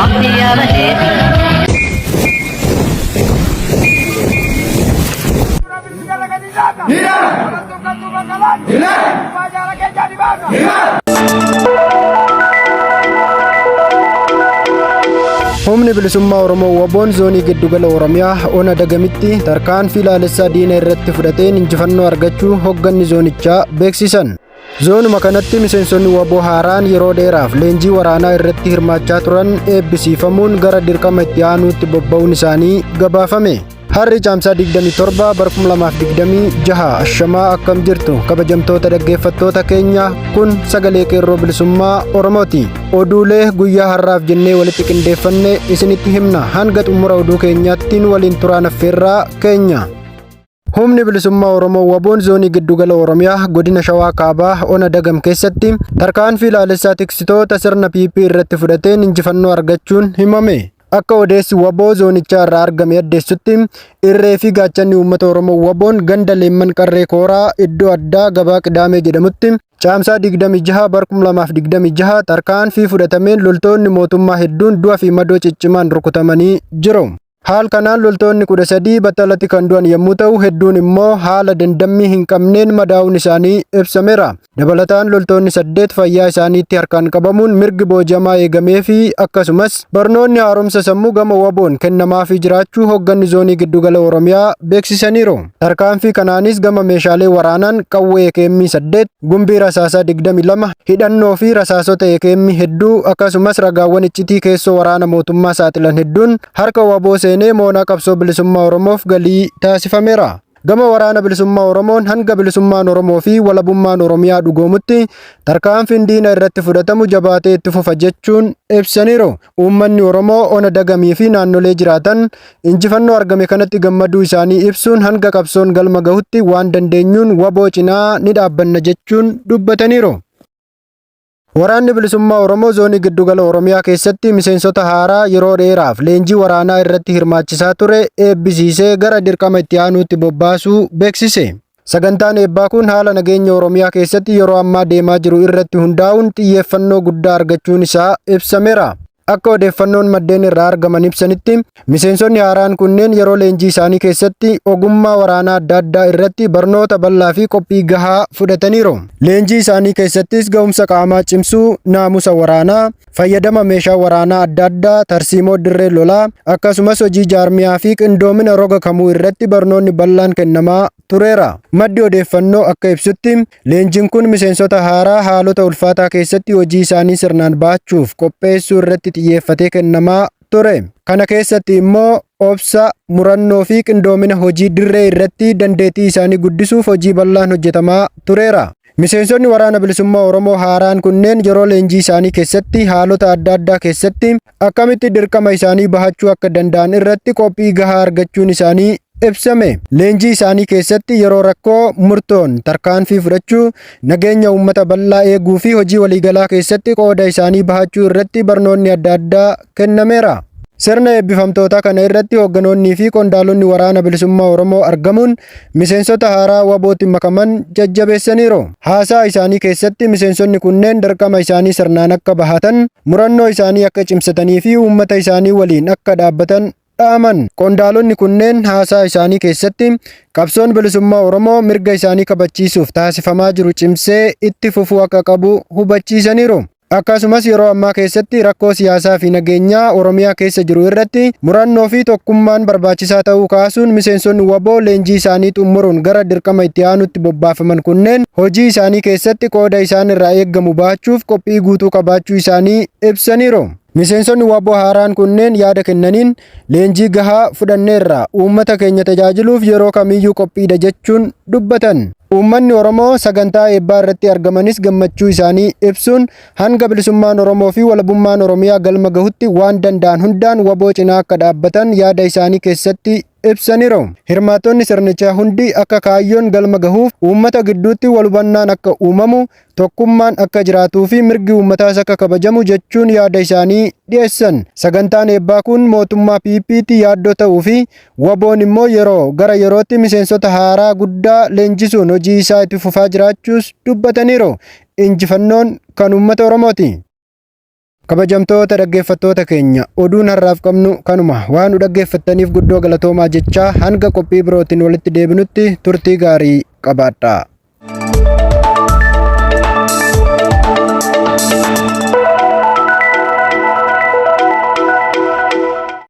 Qofti yaa bahee. Humni bilisummaa Oromoo WBOn zoonii giddugala Oromiyaa ona Dagamitti tarkaanfii laalessaa diina irratti fudhateen injifannoo argachuu hogganni zoonichaa beeksisan. Zoonuma kanatti miseensonni WBO haaraan yeroo dheeraaf leenjii waraanaa irratti hirmaachaa turan eebbisiifamuun gara dirqama itti aanuutti bobba'uun isaanii gabaafame. Har'i Caamsaa 27 bara 2026 ashamaa akkam jirtu kabajamtoota dhaggeeffattoota keenya kun sagalee qeerroo bilisummaa Oromooti. Oduulee guyyaa har'aaf jennee walitti qindeeffanne isinitti himna hanga xumura oduu keenyaattiin waliin turaan affeerraa keenya. Humni bilisummaa Oromoo WBOn zoonii giddugala Oromiyaa godina Shawaa Kaabaa ona Dagam keessatti tarkaanfii laalessaa tiksitoota sirna PP irratti fudhateen injifannoo argachuun himame. Akka odeessi WBO zoonichaa irraa argame addeessutti irree fi gaachanni uummata Oromoo WBOn ganda Leemman Qarree Kooraa iddoo addaa gabaa Qidaamee jedhamutti Caamsaa 26 bar 2026 tarkaanfii fudhatameen loltoonni mootummaa hedduun du'a fi madoo ciccimaan rukutamanii jiru. Haal kanaan loltoonni 13 battalatti kan du'an yommuu ta'u hedduun immoo haala dandammii hin qabneen madaa'uun isaanii ibsameera. Dabalataan loltoonni 8 fayyaa isaaniitti harkaan qabamuun mirgi booji'amaa eegameefii akkasumas barnoonni haaromsa sammuu gama WBOn kennamaafii jiraachuu hogganni zoonii giddugala Oromiyaa beeksisaniiru. Tarkaanfii kanaanis gama meeshaalee waraanaan qawwee AKM 8, gumbii rasaasaa 22, hidhannoo fi rasaasota AKM hedduu akkasumas ragaawwan iccitii keessoo waraana mootummaa saaxilan hedduun harka wbo seenee moonaa qabsoo bilisummaa Oromoof galii taasifameera. Gama Waraana Bilisummaa Oromoon hanga bilisummaan Oromoo fi walabummaan Oromiyaa dhugoomutti tarkaanfiin diina irratti fudhatamu jabaatee itti fufa jechuun ibsaniiru. Uummanni Oromoo ona Dagamii fi naannolee jiraatan injifannoo argame kanatti gammaduu isaanii ibsuun hanga qabsoon galma gahutti waan dandeenyuun wbo cinaa ni dhaabbanna jechuun dubbataniiru. Waraanni Bilisummaa Oromoo Zoonii Giddugala Oromiyaa keessatti miseensota haaraa yeroo dheeraaf leenjii waraanaa irratti hirmaachisaa ture eebbisiisee gara dirqama itti aanuutti bobbaasuu beeksise. Sagantaan eebbaa kun haala nageenya Oromiyaa keessatti yeroo ammaa deemaa jiru irratti hundaa'uun xiyyeeffannoo guddaa argachuun isaa ibsameera. Akka odeeffannoon maddeen irraa argaman ibsanitti, miseensonni haaraan kunneen yeroo leenjii isaanii keessatti ogummaa waraanaa adda addaa irratti barnoota bal'aa fi qophii gahaa fudhataniiru. Leenjii isaanii keessattis ga'umsa qaamaa cimsuu, naamusa waraanaa, fayyadama meeshaa waraanaa adda addaa, tarsiimoo dirree lolaa, akkasumas hojii jaarmiyaa fi qindoomina roga kamuu irratti barnoonni bal'aan kennamaa tureera. Maddi odeeffannoo akka ibsutti, leenjiin kun miseensota haaraa haalota ulfaataa keessatti hojii isaanii sirnaan bahachuuf qopheessuu irratti xiyyeeffatee kennamaa ture. Kana keessatti immoo obsa, murannoo fi qindoomina hojii dirree irratti dandeettii isaanii guddisuuf hojii bal'aan hojjetamaa tureera. Miseensonni Waraana Bilisummaa Oromoo haaraan kunneen yeroo leenjii isaanii keessatti haalota adda addaa keessatti akkamitti dirqama isaanii bahachuu akka danda'an irratti qophii gahaa argachuun isaanii ibsame. Leenjii isaanii keessatti yeroo rakkoo murtoon tarkaanfii fudhachuu, nageenya uummata bal'aa eeguu fi hojii waliigalaa keessatti qooda isaanii bahachuu irratti barnoonni adda addaa kennameera. Sirna eebbifamtootaa kana irratti hoogganoonnii fi qondaalonni Waraana Bilisummaa Oromoo argamuun miseensota haaraa WBOtti makaman jajjabeessaniiru. Haasaa isaanii keessatti miseensonni kunneen dirqama isaanii sirnaan akka bahatan, murannoo isaanii akka cimsatanii fi uummata isaanii waliin akka dhaabbatan dhaaman. Qondaalonni kunneen haasaa isaanii keessatti qabsoon bilisummaa Oromoo mirga isaanii kabachiisuuf taasifamaa jiru cimsee itti fufuu akka qabu hubachiisaniiru. Akkasumas yeroo ammaa keessatti rakkoo siyaasaa fi nageenyaa Oromiyaa keessa jiru irratti murannoo fi tokkummaan barbaachisaa ta'uu kaasuun miseensonni wbo leenjii isaanii xummuruun gara dirqama itti aanutti bobbaafaman kunneen hojii isaanii keessatti qooda isaan irraa eeggamu bahachuuf qophii guutuu qabaachuu isaanii ibsaniiru. Miseensonni wbo haaraan kunneen yaada kennaniin leenjii gahaa fudhanneerra, uummata keenya tajaajiluuf yeroo kamiyyuu qophiidha jechuun dubbatan. Uummanni Oromoo sagantaa eebbaa irratti argamanis gammachuu isaanii ibsuun hanga bilisummaan Oromoo fi walabummaan Oromiyaa galma gahutti waan danda'an hundaan wbo cinaa akka dhaabbatan yaada isaanii keessatti ibsaniiru. Hirmaattonni sirnichaa hundi akka kaayyoon galma gahuuf uummata gidduutti walhubannaan akka uumamu, tokkummaan akka jiraatuu fi mirgi uummataas akka kabajamu jechuun yaada isaanii dhiyeessan. Sagantaan eebbaa kun mootummaa PPtti yaaddoo ta'uu fi WBOn immoo yeroo gara yerootti miseensota haaraa guddaa leenjisuun hojii isaa itti fufaa jiraachuus dubbataniiru. Injifannoon kan uummata Oromooti. Kabajamtoota dhaggeeffattoota keenya, oduun har'aaf qabnu kanuma. Waan nu dhaggeeffattaniif guddoo galatoomaa jechaa, hanga qophii birootiin walitti deebinutti turtii gaarii qabaadhaa.